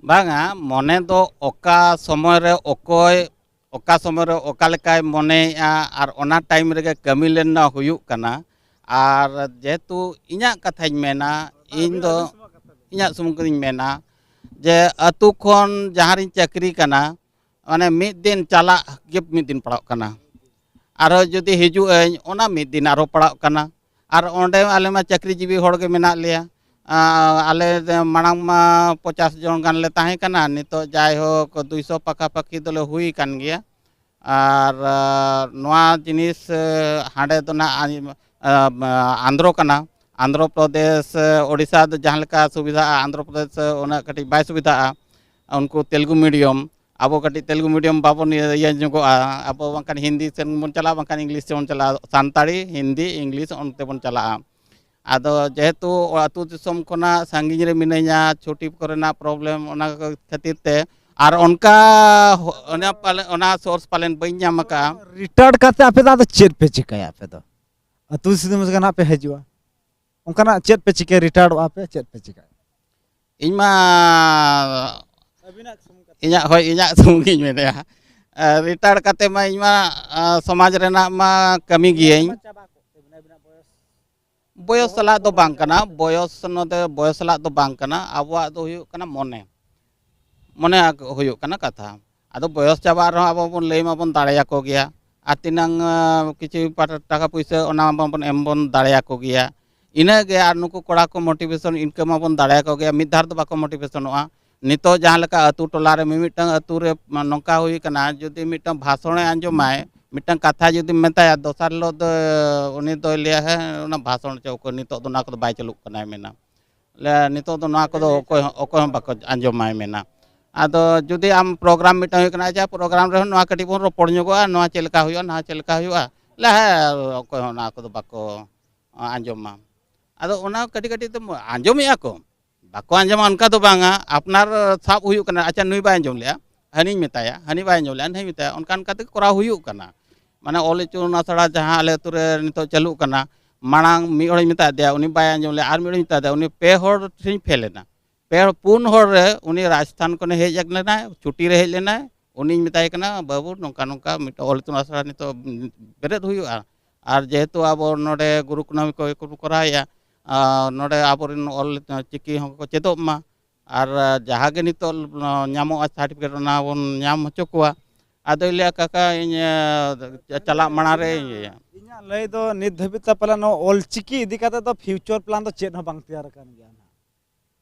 ᱵᱟᱝᱟ, ᱢᱚᱱᱮ ᱫᱚ ᱚᱠᱟ ᱥᱚᱢᱚᱭ ᱨᱮ ᱚᱠᱚᱭ, ᱚᱠᱟ ᱥᱚᱢᱚᱭ ᱨᱮ ᱚᱠᱟ ᱞᱮᱠᱟᱭ ᱢᱚᱱᱮᱭᱮᱜᱼᱟ, ᱟᱨ ᱚᱱᱟ time ᱨᱮᱜᱮ ᱠᱟᱹᱢᱤ ᱞᱮᱱ ᱦᱩᱭᱩᱜ ᱠᱟᱱᱟ᱾ ᱟᱨ ᱡᱮᱦᱮᱛᱩ ᱤᱧᱟᱹᱜ ᱠᱟᱛᱷᱟᱧ ᱢᱮᱱᱟ, ᱤᱧ ᱫᱚ ᱤᱧᱟᱹᱜ ᱥᱩᱢᱩᱝ ᱠᱟᱛᱷᱟᱧ ᱢᱮᱱᱟ ᱡᱮ ᱟᱹᱛᱩ ᱠᱷᱚᱱ ᱡᱟᱦᱟᱸ ᱨᱤᱧ ᱪᱟᱹᱠᱨᱤ ᱠᱟᱱᱟ, ᱢᱟᱱᱮ ᱢᱤᱫ ᱫᱤᱱ ᱪᱟᱞᱟᱜ ᱜᱮ ᱢᱤᱫ ᱫᱤᱱ ᱯᱟᱲᱟᱜ ᱠᱟᱱᱟ, ᱟᱨᱦᱚᱸ ᱡᱩᱫᱤ ᱦᱤᱡᱩᱜ ᱟᱹᱧ, ᱚᱱᱟ ᱢᱤᱫ ᱫᱤᱱ ᱟᱨᱦᱚᱸ ᱯᱟᱲᱟᱜ ᱠᱟᱱᱟ᱾ ᱟᱨ ᱚᱸᱰᱮ ᱟᱞᱮ ᱢᱟ ᱪᱟᱹᱠᱨᱤ ᱡᱤᱵᱤ ᱦᱚᱲ ᱜᱮ ᱢᱮᱱᱟᱜ ᱞᱮᱭᱟ, ᱟᱞᱮ ᱢᱟᱲᱟᱝ ᱢᱟ ᱯᱚᱪᱟᱥ ᱡᱚᱱ ᱜᱟᱱ ᱞᱮ ᱛᱟᱦᱮᱸ ᱠᱟᱱᱟ, ᱱᱤᱛᱚᱜ ᱡᱟᱭᱦᱳᱠ ᱫᱩᱭᱥᱚ ᱯᱟᱠᱟᱯᱟᱠᱤ ᱫᱚᱞᱮ ᱦᱩᱭ ᱟᱠᱟᱱ ᱜᱮᱭᱟ᱾ ᱟᱨ ᱱᱚᱣᱟ ᱡᱤᱱᱤᱥ ᱦᱟᱸᱰᱮ ᱫᱚ ᱱᱟᱦᱟᱜ ᱟᱸᱫᱽᱨᱚ ᱠᱟᱱᱟ, ᱟᱸᱫᱷᱨᱚ ᱯᱨᱚᱫᱮᱥ, ᱳᱰᱤᱥᱟ ᱫᱚ ᱡᱟᱦᱟᱸ ᱞᱮᱠᱟ ᱥᱩᱵᱤᱫᱷᱟᱜᱼᱟ, ᱟᱸᱫᱷᱨᱚ ᱯᱨᱚᱫᱮᱥ ᱩᱱᱟᱹᱜ ᱠᱟᱹᱴᱤᱡ ᱵᱟᱭ ᱥᱩᱵᱤᱫᱷᱟᱜᱼᱟ᱾ ᱩᱱᱠᱩ ᱛᱮᱞᱮᱜᱩ ᱢᱤᱰᱤᱭᱟᱢ, ᱟᱵᱚ ᱠᱟᱹᱴᱤᱡ ᱛᱮᱞᱮᱜᱩ ᱢᱤᱰᱤᱭᱟᱢ ᱵᱟᱵᱚᱱ ᱤᱭᱟᱹ ᱤᱭᱟᱹ ᱧᱚᱜᱚᱜᱼᱟ, ᱟᱵᱚ ᱵᱟᱝᱠᱷᱟᱱ ᱦᱤᱱᱫᱤ ᱥᱮᱱ ᱵᱚᱱ ᱪᱟᱞᱟᱜᱼᱟ, ᱵᱟᱝᱠᱷᱟᱱ ᱤᱝᱞᱤᱥ ᱥᱮᱱ ᱵᱚᱱ ᱪᱟᱞᱟᱜᱼᱟ, ᱥᱟᱱᱛᱟᱲᱤ, ᱦᱤᱱᱫᱤ, ᱤᱝᱞᱤᱥ ᱚᱱᱛᱮ ᱵᱚᱱ ᱪᱟᱞᱟᱜᱼᱟ᱾ ᱟᱫᱚ ᱡᱮᱦᱮᱛᱩ ᱟᱹᱛᱩ ᱫᱤᱥᱚᱢ ᱠᱷᱚᱱᱟᱜ ᱥᱟᱺᱜᱤᱧ ᱨᱮ ᱢᱤᱱᱟᱹᱧᱟ, ᱪᱷᱩᱴᱤ ᱠᱚᱨᱮᱱᱟᱜ ᱯᱨᱚᱵᱞᱮᱢ, ᱚᱱᱟ ᱠᱷᱟᱹᱛᱤᱨ ᱛᱮ, ᱟᱨ ᱚᱱᱠᱟ ᱦᱚ-, ᱚᱱᱟ ᱯᱟᱞᱮ, ᱚᱱᱟ ᱥᱳᱨᱥ ᱯᱟᱞᱮᱱ ᱵᱟᱹᱧ ᱧᱟᱢ ᱟᱠᱟᱫᱼᱟ᱾ ᱨᱤᱴᱟᱭᱟᱨᱰ ᱠᱟᱛᱮ ᱟᱯᱮ ᱫᱚ ᱟᱫᱚ ᱪᱮᱫ ᱯᱮ ᱪᱤᱠᱟᱹᱭᱟ ᱟᱯᱮ ᱫᱚ? ᱟᱹᱛᱩ ᱫᱤᱥᱚᱢ ᱜᱮ ᱱᱟᱦᱟᱜ ᱯᱮ ᱦᱤᱡᱩᱜᱼᱟ, ᱚᱱᱠᱟᱱᱟᱜ ᱪᱮᱫ ᱯᱮ ᱪᱤᱠᱟᱹᱭᱟ? ᱨᱤᱴᱟᱭᱟᱨᱰᱚᱜᱼᱟ ᱯᱮ, ᱪᱮᱫ ᱯᱮ ᱪᱤᱠᱟᱹᱭᱟ? ᱤᱧ ᱢᱟ, ᱤᱧᱟᱹᱜ, ᱦᱳᱭ, ᱤᱧᱟᱹᱜ ᱥᱩᱢᱩᱝ ᱜᱤᱧ ᱢᱮᱱᱮᱫᱼᱟ᱾ ᱨᱤᱴᱟᱭᱟᱨᱰ ᱠᱟᱛᱮ ᱢᱟ ᱤᱧ ᱢᱟ, ᱟᱸ, ᱥᱚᱢᱟᱡᱽ ᱨᱮᱱᱟᱜ ᱢᱟ ᱠᱟᱹᱢᱤ ᱜᱤᱭᱟᱹᱧ᱾ ᱵᱚᱭᱚᱥ ᱥᱟᱞᱟᱜ ᱫᱚ ᱵᱟᱝ ᱠᱟᱱᱟ, ᱵᱚᱭᱚᱥ ᱱᱚᱛᱮ ᱵᱚᱭᱚᱥ ᱥᱟᱞᱟᱜ ᱫᱚ ᱵᱟᱝ ᱠᱟᱱᱟ, ᱟᱵᱚᱣᱟᱜ ᱫᱚ ᱦᱩᱭᱩᱜ ᱠᱟᱱᱟ ᱢᱚᱱᱮ, ᱢᱚᱱᱮ ᱟᱠ-, ᱦᱩᱭᱩᱜ ᱠᱟᱱᱟ ᱠᱟᱛᱷᱟ᱾ ᱟᱫᱚ ᱵᱚᱭᱚᱥ ᱪᱟᱵᱟᱜ ᱨᱮᱦᱚᱸ ᱟᱵᱚ ᱵᱚᱱ ᱞᱟᱹᱭ ᱢᱟᱵᱚᱱ ᱫᱟᱲᱮᱭᱟᱠᱚ ᱜᱮᱭᱟ, ᱟᱨ ᱛᱤᱱᱟᱹᱝ, ᱟᱸ, ᱠᱤᱪᱷᱩ ᱯᱟᱴ-, ᱴᱟᱠᱟ ᱯᱩᱭᱥᱟᱹ ᱚᱱᱟ ᱢᱟᱵᱚᱱ ᱮᱢ ᱵᱚᱱ ᱫᱟᱲᱮᱭᱟᱠᱚ ᱜᱮᱭᱟ, ᱤᱱᱟᱹᱜ ᱜᱮ᱾ ᱟᱨ ᱱᱩᱠᱩ ᱠᱚᱲᱟ ᱠᱚ ᱢᱳᱴᱤᱵᱷᱮᱥᱚᱱ ᱤᱱᱠᱟᱹ ᱢᱟᱵᱚᱱ ᱫᱟᱲᱮᱭᱟᱠᱚ ᱜᱮᱭᱟ, ᱢᱤᱫ ᱫᱷᱟᱣ ᱨᱮᱫᱚ ᱵᱟᱠᱚ ᱢᱳᱴᱤᱵᱷᱮᱥᱚᱱᱚᱜᱼᱟ᱾ ᱱᱤᱛᱚᱜ ᱡᱟᱦᱟᱸ ᱞᱮᱠᱟ ᱟᱹᱛᱩ ᱴᱚᱞᱟ ᱨᱮ ᱢᱤᱢᱤᱫᱴᱟᱝ ᱟᱹᱛᱩ ᱨᱮ ᱱᱚᱝᱠᱟ ᱦᱩᱭ ᱠᱟᱱᱟ, ᱡᱩᱫᱤ ᱢᱤᱫᱴᱟᱝ ᱵᱷᱟᱥᱚᱬᱮ ᱟᱸᱡᱚᱢᱟᱭ, ᱢᱤᱫᱴᱟᱝ ᱠᱟᱛᱷᱟ ᱡᱩᱫᱤᱢ ᱢᱮᱛᱟᱭᱟ, ᱫᱚᱥᱟᱨ ᱦᱤᱞᱳᱜ ᱫᱚ ᱩᱱᱤ ᱫᱚᱭ ᱞᱟᱹᱭᱟ, "ᱦᱮᱸ, ᱚᱱᱟ ᱵᱷᱟᱥᱚᱬ ᱪᱚ, ᱚᱠᱚᱭ ᱱᱤᱛᱚᱜ ᱫᱚ ᱱᱚᱣᱟ ᱠᱚᱫᱚ ᱵᱟᱭ ᱪᱟᱹᱞᱩᱜ ᱠᱟᱱᱟᱭ", ᱢᱮᱱᱟ᱾ ᱞᱟᱹᱭᱟ, "ᱱᱤᱛᱚᱜ ᱫᱚ ᱱᱚᱣᱟ ᱠᱚᱫᱚ ᱚᱠᱚᱭ ᱦᱚᱸ, ᱚᱠᱚᱭ ᱦᱚᱸ ᱵᱟᱠᱚ ᱟᱸᱡᱚᱢᱟᱭ", ᱢᱮᱱᱟ᱾ ᱟᱫᱚ ᱡᱩᱫᱤ ᱟᱢ ᱯᱨᱳᱜᱨᱟᱢ ᱢᱤᱫᱴᱟᱝ ᱦᱩᱭᱩᱜ ᱠᱟᱱᱟ, "ᱟᱪᱪᱷᱟ, ᱯᱨᱳᱜᱨᱟᱢ ᱨᱮᱦᱚᱸ ᱱᱚᱣᱟ ᱠᱟᱹᱴᱤᱡ ᱵᱚᱱ ᱨᱚᱯᱚᱲ ᱧᱚᱜᱚᱜᱼᱟ, ᱱᱚᱣᱟ ᱪᱮᱫ ᱞᱮᱠᱟ ᱦᱩᱭᱩᱜᱼᱟ, ᱱᱚᱣᱟ ᱪᱮᱫ ᱞᱮᱠᱟ ᱦᱩᱭᱩᱜᱼᱟ?" ᱞᱟᱹᱭᱟ, "ᱦᱮᱸ, ᱚᱠᱚᱭ ᱦᱚᱸ ᱱᱚᱣᱟ ᱠᱚᱫᱚ ᱵᱟᱠᱚ ᱟᱸᱡᱚᱢᱟ᱾" ᱟᱫᱚ ᱚᱱᱟ ᱠᱟᱹᱴᱤᱡ ᱠᱟᱹᱴᱤᱡ ᱛᱮ ᱟᱸᱡᱚᱢᱮᱜᱼᱟ ᱠᱚ, ᱵᱟᱠᱚ ᱟᱸᱡᱚᱢᱟ ᱚᱱᱠᱟ ᱫᱚ ᱵᱟᱝᱟ, ᱟᱯᱱᱟᱨ ᱥᱟᱵ ᱦᱩᱭᱩᱜ ᱠᱟᱱᱟ, ᱟᱪᱪᱷᱟ, ᱱᱩᱭ ᱵᱟᱭ ᱟᱸᱡᱚᱢ ᱞᱮᱜᱼᱟ, ᱦᱟᱹᱱᱤᱧ ᱢᱮᱛᱟᱭᱟ, ᱦᱟᱹᱱᱤ ᱵᱟᱭ ᱟᱸᱡᱚᱢ ᱞᱮᱜᱼᱟ, ᱱᱟᱹᱭ ᱢᱮᱛᱟᱭᱟ, ᱚᱱᱠᱟ ᱚᱱᱠᱟ ᱛᱮᱜᱮ ᱠᱚᱨᱟᱣ ᱦᱩᱭᱩᱜ ᱠᱟᱱᱟ᱾ ᱢᱟᱱᱮ ᱚᱞ ᱤᱛᱩᱱ ᱟᱥᱲᱟ ᱡᱟᱦᱟᱸ ᱟᱞᱮ ᱟᱹᱛᱩ ᱨᱮ ᱱᱤᱛᱚᱜ ᱪᱟᱹᱞᱩᱜ ᱠᱟᱱᱟ, ᱢᱟᱲᱟᱝ ᱢᱤᱫ ᱦᱚᱲᱤᱧ ᱢᱮᱛᱟ ᱫᱮᱭᱟ, ᱩᱱᱤ ᱵᱟᱭ ᱟᱸᱡᱚᱢ ᱞᱮᱜᱼᱟ, ᱟᱨ ᱢᱤᱫ ᱦᱚᱲᱤᱧ ᱢᱮᱛᱟ ᱫᱮᱭᱟ, ᱩᱱᱤ ᱯᱮ ᱦᱚᱲ ᱴᱷᱮᱱᱤᱧ ᱯᱷᱮᱞ ᱮᱱᱟ᱾ ᱯᱮ ᱦᱚᱲ, ᱯᱩᱱ ᱦᱚᱲ ᱨᱮ ᱩᱱᱤ ᱨᱟᱡᱽᱥᱛᱷᱟᱱ ᱠᱷᱚᱱᱮ ᱦᱮᱡ ᱞᱮᱱᱟᱭ, ᱪᱷᱩᱴᱤ ᱨᱮ ᱦᱮᱡ ᱞᱮᱱᱟᱭ, ᱩᱱᱤᱧ ᱢᱮᱛᱟᱭ ᱠᱟᱱᱟ, "ᱵᱟᱹᱵᱩ, ᱱᱚᱝᱠᱟ ᱱᱚᱝᱠᱟ ᱢᱤᱫᱴᱟᱝ ᱚᱞ ᱤᱛᱩᱱ ᱟᱥᱲᱟ ᱱᱤᱛᱚᱜ ᱵᱮᱨᱮᱫ ᱦᱩᱭᱩᱜᱼᱟ, ᱟᱨ ᱡᱮᱦᱮᱛᱩ ᱟᱵᱚ ᱱᱚᱰᱮ ᱜᱩᱨᱩ ᱠᱩᱱᱟᱹᱢᱤ ᱠᱚ ᱠᱚᱨᱟᱣᱮᱜᱼᱟ, ᱟᱨ ᱱᱚᱰᱮ ᱟᱵᱚᱨᱮᱱ ᱚᱞ ᱪᱤᱠᱤ ᱦᱚᱸᱠᱚ ᱪᱮᱫᱚᱜ ᱢᱟ, ᱟᱨ ᱡᱟᱦᱟᱸ ᱜᱮ ᱱᱤᱛᱚᱜ ᱧᱟᱢᱚᱜᱼᱟ ᱥᱟᱨᱴᱤᱯᱷᱤᱠᱮᱴ, ᱚᱱᱟ ᱵᱚᱱ ᱧᱟᱢ ᱦᱚᱪᱚ ᱠᱚᱣᱟ, ᱟᱫᱚᱭ ᱞᱟᱹᱭᱟ, "ᱠᱟᱠᱟ, ᱤᱧ ᱪᱟᱞᱟᱜ ᱢᱟᱲᱟᱝ ᱨᱮ ᱤᱧ ᱤᱭᱟᱹᱭᱟ᱾" ᱤᱧᱟᱹᱜ ᱞᱟᱹᱭ ᱫᱚ ᱱᱤᱛ ᱫᱷᱟᱹᱵᱤᱡ ᱛᱮ ᱯᱟᱞᱮ ᱱᱚᱣᱟ ᱚᱞᱪᱤᱠᱤ ᱤᱫᱤ ᱠᱟᱛᱮ ᱫᱚ ᱯᱷᱤᱭᱩᱪᱟᱨ ᱯᱞᱟᱱ ᱫᱚ ᱪᱮᱫ ᱦᱚᱸ ᱵᱟᱝ ᱛᱮᱭᱟᱨ ᱟᱠᱟᱱ ᱜᱮᱭᱟ ᱱᱟᱦᱟᱜ᱾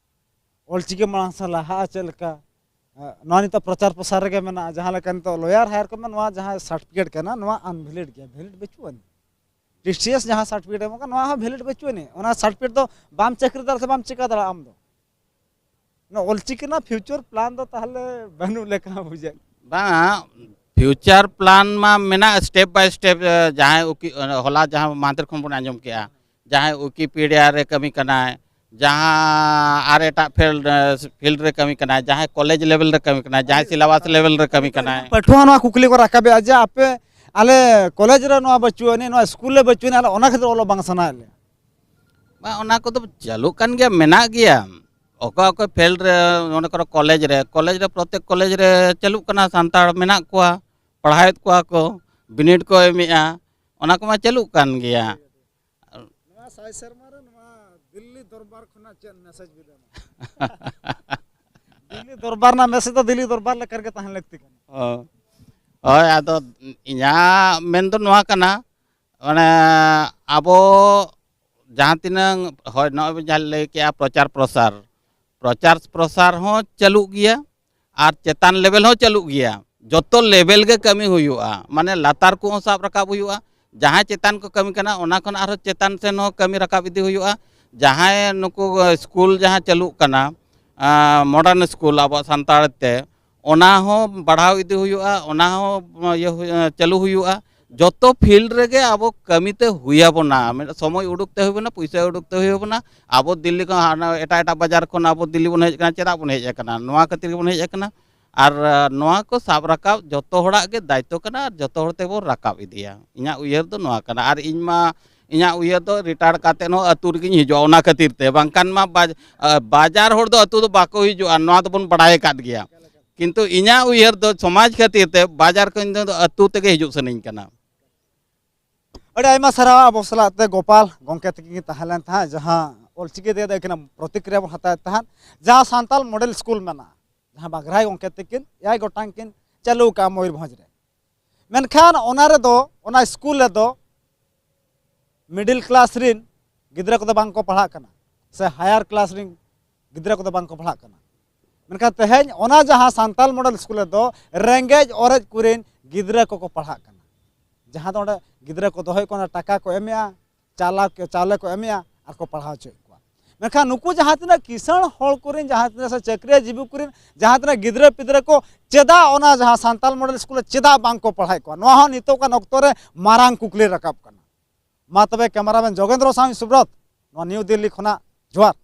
ᱚᱞᱪᱤᱠᱤ ᱢᱟᱲᱟᱝ ᱥᱮᱫ ᱞᱟᱦᱟᱜᱼᱟ ᱪᱮᱫ ᱞᱮᱠᱟ? ᱱᱚᱣᱟ ᱱᱤᱛᱚᱜ ᱯᱨᱚᱪᱟᱨ ᱯᱨᱚᱥᱟᱨ ᱨᱮᱜᱮ ᱢᱮᱱᱟᱜᱼᱟ᱾ ᱡᱟᱦᱟᱸ ᱞᱮᱠᱟ ᱱᱤᱛᱚᱜ ᱞᱚᱭᱟᱨ ᱦᱟᱭᱟᱨ ᱠᱚᱢᱟ, ᱱᱚᱣᱟ ᱡᱟᱦᱟᱸ ᱥᱟᱨᱴᱤᱯᱷᱤᱠᱮᱴ ᱠᱟᱱᱟ, ᱱᱚᱣᱟ ᱟᱱᱵᱷᱮᱞᱤᱰ ᱜᱮᱭᱟ, ᱵᱷᱮᱞᱤᱰ ᱵᱟᱹᱪᱩᱜ ᱟᱹᱱᱤᱡ᱾ ᱴᱤᱥᱤᱮᱥ ᱡᱟᱦᱟᱸ ᱥᱟᱨᱴᱤᱯᱷᱤᱠᱮᱴ ᱮᱢᱚᱜ ᱠᱟᱱᱟ, ᱱᱚᱣᱟ ᱦᱚᱸ ᱵᱷᱮᱞᱤᱰ ᱵᱟᱹᱪᱩᱜ ᱟᱹᱱᱤᱡ᱾ ᱚᱱᱟ ᱥᱟᱨᱴᱤᱯᱷᱤᱠᱮᱴ ᱫᱚ ᱵᱟᱢ ᱪᱟᱹᱠᱨᱤ ᱫᱟᱲᱮᱭᱟᱜᱼᱟ ᱥᱮ ᱵᱟᱢ ᱪᱤᱠᱟ ᱫᱟᱲᱮᱭᱟᱜᱼᱟ ᱟᱢ ᱫᱚ᱾ ᱱᱚᱣᱟ ᱚᱞᱪᱤᱠᱤ ᱨᱮᱱᱟᱜ ᱯᱷᱤᱭᱩᱪᱟᱨ ᱯᱞᱟᱱ ᱫᱚ ᱛᱟᱦᱚᱞᱮ ᱵᱟᱹᱱᱩᱜ ᱞᱮᱠᱟ ᱵᱩᱡᱷᱟᱹᱜ᱾ ᱵᱟᱝᱟ, ᱯᱷᱤᱭᱩᱪᱟᱨ ᱯᱞᱟᱱ ᱢᱟ ᱢᱮᱱᱟᱜ, ᱥᱴᱮᱯ ᱵᱟᱭ ᱥᱴᱮᱯ᱾ ᱡᱟᱦᱟᱸᱭ ᱩᱠᱤ-, ᱦᱚᱞᱟ ᱡᱟᱦᱟᱸ ᱢᱟᱦᱫᱮᱨ ᱠᱷᱚᱱ ᱵᱚᱱ ᱟᱸᱡᱚᱢ ᱠᱮᱜᱼᱟ, ᱡᱟᱦᱟᱸᱭ ᱩᱭᱠᱤᱯᱤᱰᱤᱭᱟ ᱨᱮ ᱠᱟᱹᱢᱤ ᱠᱟᱱᱟᱭ, ᱡᱟᱦᱟᱸ ᱟᱨ ᱮᱴᱟᱜ ᱯᱷᱤᱞᱰ, ᱯᱷᱤᱞᱰ ᱨᱮ ᱠᱟᱹᱢᱤ ᱠᱟᱱᱟᱭ, ᱡᱟᱦᱟᱸᱭ ᱠᱚᱞᱮᱡᱽ ᱞᱮᱵᱮᱞ ᱨᱮ ᱠᱟᱹᱢᱤ ᱠᱟᱱᱟᱭ, ᱡᱟᱦᱟᱸᱭ ᱥᱤᱞᱟᱵᱟᱥ ᱞᱮᱵᱮᱞ ᱨᱮ ᱠᱟᱹᱢᱤ ᱠᱟᱱᱟᱭ᱾ ᱯᱟᱹᱴᱷᱩᱣᱟᱹ ᱱᱚᱣᱟ ᱠᱩᱠᱞᱤ ᱠᱚ ᱨᱟᱠᱟᱵᱮᱜᱼᱟ ᱡᱮ ᱟᱯᱮ, ᱟᱞᱮ ᱠᱚᱞᱮᱡᱽ ᱨᱮ ᱱᱚᱣᱟ ᱵᱟᱹᱪᱩᱜ ᱟᱹᱱᱤᱡ, ᱱᱚᱣᱟ ᱥᱠᱩᱞ ᱨᱮ ᱵᱟᱹᱪᱩᱜ ᱟᱹᱱᱤᱡ, ᱟᱞᱮ ᱚᱱᱟ ᱠᱷᱟᱹᱛᱤᱨ ᱚᱞᱚᱜ ᱵᱟᱝ ᱥᱟᱱᱟᱭᱮᱫ ᱞᱮᱭᱟ᱾ ᱵᱟᱝ, ᱚᱱᱟ ᱠᱚᱫᱚ ᱪᱟᱹᱞᱩᱜ ᱠᱟᱱ ᱜᱮᱭᱟ, ᱢᱮᱱᱟᱜ ᱜᱮᱭᱟ᱾ ᱚᱠᱟ ᱚᱠᱟ ᱯᱷᱤᱞᱰ ᱨᱮ, ᱢᱚᱱᱮ ᱠᱚᱨᱚ ᱠᱚᱞᱮᱡᱽ ᱨᱮ, ᱠᱚᱞᱮᱡᱽ ᱨᱮ ᱯᱨᱚᱛᱮᱠ ᱠᱚᱞᱮᱡᱽ ᱨᱮ ᱪᱟᱹᱞᱩᱜ ᱠᱟᱱᱟ, ᱥᱟᱱᱛᱟᱲ ᱢᱮᱱᱟᱜ ᱠᱚᱣᱟ, ᱯᱟᱲᱦᱟᱣᱮᱫ ᱠᱚᱣᱟ ᱠᱚ, ᱵᱤᱱᱤᱰ ᱠᱚ ᱮᱢᱮᱜᱼᱟ, ᱚᱱᱟ ᱠᱚᱢᱟ ᱪᱟᱹᱞᱩᱜ ᱠᱟᱱ ᱜᱮᱭᱟ᱾ ᱱᱚᱣᱟ ᱥᱟᱭ ᱥᱮᱨᱢᱟ ᱨᱮ ᱱᱚᱣᱟ ᱫᱤᱞᱞᱤ ᱫᱚᱨᱵᱟᱨ ᱠᱷᱚᱱᱟᱜ ᱪᱮᱫ ᱢᱮᱥᱮᱡᱽ ᱵᱤᱱ ᱮᱢᱟ? ᱫᱤᱞᱞᱤ ᱫᱚᱨᱵᱟᱨ ᱨᱮᱱᱟᱜ ᱢᱮᱥᱮᱡᱽ ᱫᱚ ᱫᱤᱞᱞᱤ ᱫᱚᱨᱵᱟᱨ ᱞᱮᱠᱟ ᱨᱮᱜᱮ ᱛᱟᱦᱮᱸ ᱞᱟᱹᱠᱛᱤ ᱠᱟᱱᱟ᱾ ᱚ᱾ ᱦᱳᱭ, ᱟᱫᱚ ᱤᱧᱟᱹᱜ ᱢᱮᱱ ᱫᱚ ᱱᱚᱣᱟ ᱠᱟᱱᱟ, ᱢᱟᱱᱮ ᱟᱵᱚ ᱡᱟᱦᱟᱸ ᱛᱤᱱᱟᱹᱝ, ᱦᱳᱭ, ᱱᱚᱜᱼᱚᱭ ᱵᱤᱱ ᱡᱟᱦᱟᱸ ᱞᱟᱹᱭ ᱠᱮᱜᱼᱟ, ᱯᱨᱚᱪᱟᱨ ᱯᱨᱚᱥᱟᱨ, ᱯᱨᱚᱪᱟᱨ ᱯᱨᱚᱥᱟᱨ ᱦᱚᱸ ᱪᱟᱹᱞᱩᱜ ᱜᱮᱭᱟ ᱟᱨ ᱪᱮᱛᱟᱱ ᱞᱮᱵᱮᱞ ᱦᱚᱸ ᱪᱟᱹᱞᱩᱜ ᱜᱮᱭᱟ᱾ ᱡᱚᱛᱚ ᱞᱮᱵᱮᱞ ᱜᱮ ᱠᱟᱹᱢᱤ ᱦᱩᱭᱩᱜᱼᱟ, ᱢᱟᱱᱮ ᱞᱟᱛᱟᱨ ᱠᱚᱦᱚᱸ ᱥᱟᱵ ᱨᱟᱠᱟᱵ ᱦᱩᱭᱩᱜᱼᱟ᱾ ᱡᱟᱦᱟᱸᱭ ᱪᱮᱛᱟᱱ ᱠᱚ ᱠᱟᱹᱢᱤ ᱠᱟᱱᱟ, ᱚᱱᱟ ᱠᱷᱚᱱ ᱟᱨᱦᱚᱸ ᱪᱮᱛᱟᱱ ᱥᱮᱱ ᱦᱚᱸ ᱠᱟᱹᱢᱤ ᱨᱟᱠᱟᱵ ᱤᱫᱤ ᱦᱩᱭᱩᱜᱼᱟ᱾ ᱡᱟᱦᱟᱸᱭ ᱱᱩᱠᱩ ᱥᱠᱩᱞ ᱡᱟᱦᱟᱸ ᱪᱟᱹᱞᱩᱜ ᱠᱟᱱᱟ, ᱟᱸ, ᱢᱚᱰᱟᱨᱱ ᱥᱠᱩᱞ ᱟᱵᱚᱣᱟᱜ ᱥᱟᱱᱛᱟᱲ ᱛᱮ, ᱚᱱᱟ ᱦᱚᱸ ᱵᱟᱲᱦᱟᱣ ᱤᱫᱤ ᱦᱩᱭᱩᱜᱼᱟ, ᱚᱱᱟ ᱦᱚᱸ ᱤᱭᱟᱹ ᱦᱩᱭ-, ᱪᱟᱹᱞᱩ ᱦᱩᱭᱩᱜᱼᱟ᱾ ᱡᱚᱛᱚ ᱯᱷᱤᱞᱰ ᱨᱮᱜᱮ ᱟᱵᱚ ᱠᱟᱹᱢᱤᱛᱮ ᱦᱩᱭ ᱟᱵᱚᱱᱟ, ᱢᱤᱫ ᱥᱚᱢᱚᱭ ᱩᱰᱩᱠ ᱛᱮ ᱦᱩᱭ ᱟᱵᱚᱱᱟ, ᱯᱩᱭᱥᱟᱹ ᱩᱰᱩᱠ ᱛᱮ ᱦᱩᱭ ᱟᱵᱚᱱᱟ᱾ ᱟᱵᱚ ᱫᱤᱞᱞᱤ ᱠᱷᱚᱱ ᱦᱟᱱᱟ ᱮᱴᱟᱜ ᱮᱴᱟᱜ ᱵᱟᱡᱟᱨ ᱠᱷᱚᱱ ᱟᱵᱚ ᱫᱤᱞᱞᱤ ᱵᱚᱱ ᱦᱮᱡ ᱟᱠᱟᱱᱟ, ᱪᱮᱫᱟᱜ ᱵᱚᱱ ᱦᱮᱡ ᱟᱠᱟᱱᱟ? ᱱᱚᱣᱟ ᱠᱷᱟᱹᱛᱤᱨ ᱜᱮᱵᱚᱱ ᱦᱮᱡ ᱟᱠᱟᱱᱟ᱾ ᱟᱨ, ᱟ, ᱱᱚᱣᱟ ᱠᱚ ᱥᱟᱵ ᱨᱟᱠᱟᱵ ᱡᱚᱛᱚ ᱦᱚᱲᱟᱜ ᱜᱮ ᱫᱟᱭᱤᱛᱛᱚ ᱠᱟᱱᱟ ᱟᱨ ᱡᱚᱛᱚ ᱦᱚᱲ ᱛᱮᱵᱚᱱ ᱨᱟᱠᱟᱵ ᱤᱫᱤᱭᱟ᱾ ᱤᱧᱟᱹᱜ ᱩᱭᱦᱟᱹᱨ ᱫᱚ ᱱᱚᱣᱟ ᱠᱟᱱᱟ᱾ ᱟᱨ ᱤᱧ ᱢᱟ, ᱤᱧᱟᱹᱜ ᱩᱭᱦᱟᱹᱨ ᱫᱚ ᱨᱤᱴᱟᱭᱟᱨ ᱠᱟᱛᱮᱫ ᱦᱚᱸ ᱟᱹᱛᱩ ᱨᱮᱜᱤᱧ ᱦᱤᱡᱩᱜᱼᱟ, ᱚᱱᱟ ᱠᱷᱟᱹᱛᱤᱨ ᱛᱮ᱾ ᱵᱟᱝᱠᱷᱟᱱ ᱢᱟ ᱵᱟᱡ-, ᱟ, ᱵᱟᱡᱟᱨ ᱦᱚᱲ ᱫᱚ ᱟᱹᱛᱩ ᱫᱚ ᱵᱟᱠᱚ ᱦᱤᱡᱩᱜᱼᱟ, ᱱᱚᱣᱟ ᱫᱚᱵᱚᱱ ᱵᱟᱲᱟᱭ ᱟᱠᱟᱫ ᱜᱮᱭᱟ᱾ ᱠᱤᱱᱛᱩ ᱤᱧᱟᱹᱜ ᱩᱭᱦᱟᱹᱨ ᱫᱚ ᱥᱚᱢᱟᱡᱽ ᱠᱷᱟᱹᱛᱤᱨ ᱛᱮ ᱵᱟᱡᱟᱨ ᱠᱷᱚᱱ ᱫᱚ ᱟᱹᱛᱩ ᱛᱮᱜᱮ ᱦᱤᱡᱩᱜ ᱥᱟᱱᱟᱧ ᱠᱟᱱᱟ᱾ ᱟᱹᱰᱤ ᱟᱭᱢᱟ ᱥᱟᱨᱦᱟᱣ ᱟᱵᱚ ᱥᱟᱞᱟᱜ ᱛᱮ ᱜᱳᱯᱟᱞ ᱜᱚᱢᱠᱮ ᱛᱟᱹᱠᱤᱱ ᱠᱤᱱ ᱛᱟᱦᱮᱸ ᱞᱮᱱ ᱛᱟᱦᱮᱸᱫ, ᱡᱟᱦᱟᱸ ᱚᱞᱪᱤᱠᱤ ᱤᱫᱤ ᱠᱟᱛᱮ ᱟᱹᱠᱤᱱᱟᱜ ᱯᱨᱚᱛᱤᱠᱨᱤᱭᱟ ᱵᱚᱱ ᱦᱟᱛᱟᱣᱮᱫ ᱛᱟᱦᱮᱸᱫ, ᱡᱟᱦᱟᱸ ᱥᱟᱱᱛᱟᱞ ᱢᱚᱰᱮᱞ ᱥᱠᱩᱞ ᱢᱮᱱᱟᱜᱼᱟ, ᱡᱟᱦᱟᱸ ᱵᱟᱜᱽᱨᱟᱭ ᱜᱚᱢᱠᱮ ᱛᱟᱹᱠᱤᱱ ᱮᱭᱟᱭ ᱜᱚᱴᱟᱝ ᱠᱤᱱ ᱪᱟᱹᱞᱩ ᱟᱠᱟᱫᱼᱟ ᱢᱚᱭᱩᱨᱵᱷᱚᱸᱡᱽ ᱨᱮ᱾ ᱢᱮᱱᱠᱷᱟᱱ ᱚᱱᱟ ᱨᱮᱫᱚ, ᱚᱱᱟ ᱥᱠᱩᱞ ᱨᱮᱫᱚ ᱢᱤᱰᱤᱞ ᱠᱞᱟᱥ ᱨᱤᱱ ᱜᱤᱫᱽᱨᱟᱹ ᱠᱚᱫᱚ ᱵᱟᱝ ᱠᱚ ᱯᱟᱲᱦᱟᱜ ᱠᱟᱱᱟ, ᱥᱮ ᱦᱟᱭᱟᱨ ᱠᱞᱟᱥ ᱨᱤᱱ ᱜᱤᱫᱽᱨᱟᱹ ᱠᱚᱫᱚ ᱵᱟᱝ ᱠᱚ ᱯᱟᱲᱦᱟᱜ ᱠᱟᱱᱟ᱾ ᱢᱮᱱᱠᱷᱟᱱ ᱛᱮᱦᱮᱧ ᱚᱱᱟ ᱡᱟᱦᱟᱸ ᱥᱟᱱᱛᱟᱞ ᱢᱚᱰᱮᱞ ᱥᱠᱩᱞ ᱨᱮᱫᱚ ᱨᱮᱸᱜᱮᱡ ᱚᱨᱮᱡ ᱠᱚᱨᱮᱱ ᱜᱤᱫᱽᱨᱟᱹ ᱠᱚᱠᱚ ᱯᱟᱲᱦᱟᱜ ᱠᱟᱱᱟ᱾ ᱡᱟᱦᱟᱸ ᱫᱚ ᱚᱸᱰᱮ ᱜᱤᱫᱽᱨᱟᱹ ᱠᱚ ᱫᱚᱦᱚᱭᱮᱫ ᱠᱚᱣᱟ, ᱚᱱᱟ ᱴᱟᱠᱟ ᱠᱚ ᱮᱢᱮᱜᱼᱟ, ᱪᱟᱞᱟᱣ ᱠᱮ-, ᱪᱟᱣᱞᱮ ᱠᱚ ᱮᱢᱮᱜᱼᱟ ᱟᱨ ᱠᱚ ᱯᱟᱲᱦᱟᱣ ᱦᱚᱪᱚᱭᱮᱫ ᱠᱚᱣᱟ᱾ ᱢᱮᱱᱠᱷᱟᱱ ᱱᱩᱠᱩ ᱡᱟᱦᱟᱸ ᱛᱤᱱᱟᱹᱜ ᱠᱤᱥᱟᱹᱬ ᱦᱚᱲ ᱠᱚᱨᱮᱱ, ᱡᱟᱦᱟᱸ ᱛᱤᱱᱟᱹᱜ ᱥᱮ ᱪᱟᱹᱠᱨᱤᱭᱟ ᱡᱤᱵᱤ ᱠᱚᱨᱮᱱ ᱡᱟᱦᱟᱸ ᱛᱤᱱᱟᱹᱜ ᱜᱤᱫᱽᱨᱟᱹ ᱯᱤᱫᱽᱨᱟᱹ ᱠᱚ, ᱪᱮᱫᱟᱜ ᱚᱱᱟ ᱡᱟᱦᱟᱸ ᱥᱟᱱᱛᱟᱞ ᱢᱚᱰᱮᱞ ᱥᱠᱩᱞ ᱨᱮ ᱪᱮᱫᱟᱜ ᱵᱟᱝ ᱠᱚ ᱯᱟᱲᱦᱟᱣᱮᱫ ᱠᱚᱣᱟ? ᱱᱚᱣᱟ ᱦᱚᱸ ᱱᱤᱛᱚᱜ ᱜᱟᱱ ᱚᱠᱛᱚ ᱨᱮ ᱢᱟᱨᱟᱝ ᱠᱩᱠᱞᱤ ᱨᱟᱠᱟᱵ ᱠᱟᱱᱟ᱾ ᱢᱟ ᱛᱚᱵᱮ, ᱠᱮᱢᱮᱨᱟᱢᱮᱱ ᱡᱳᱜᱮᱱᱫᱨᱚ ᱥᱟᱶ ᱥᱩᱵᱨᱚᱛ, ᱱᱚᱣᱟ ᱱᱤᱭᱩ ᱫᱤᱞᱞᱤ ᱠᱷᱚᱱᱟᱜ ᱡᱚᱦᱟᱨ᱾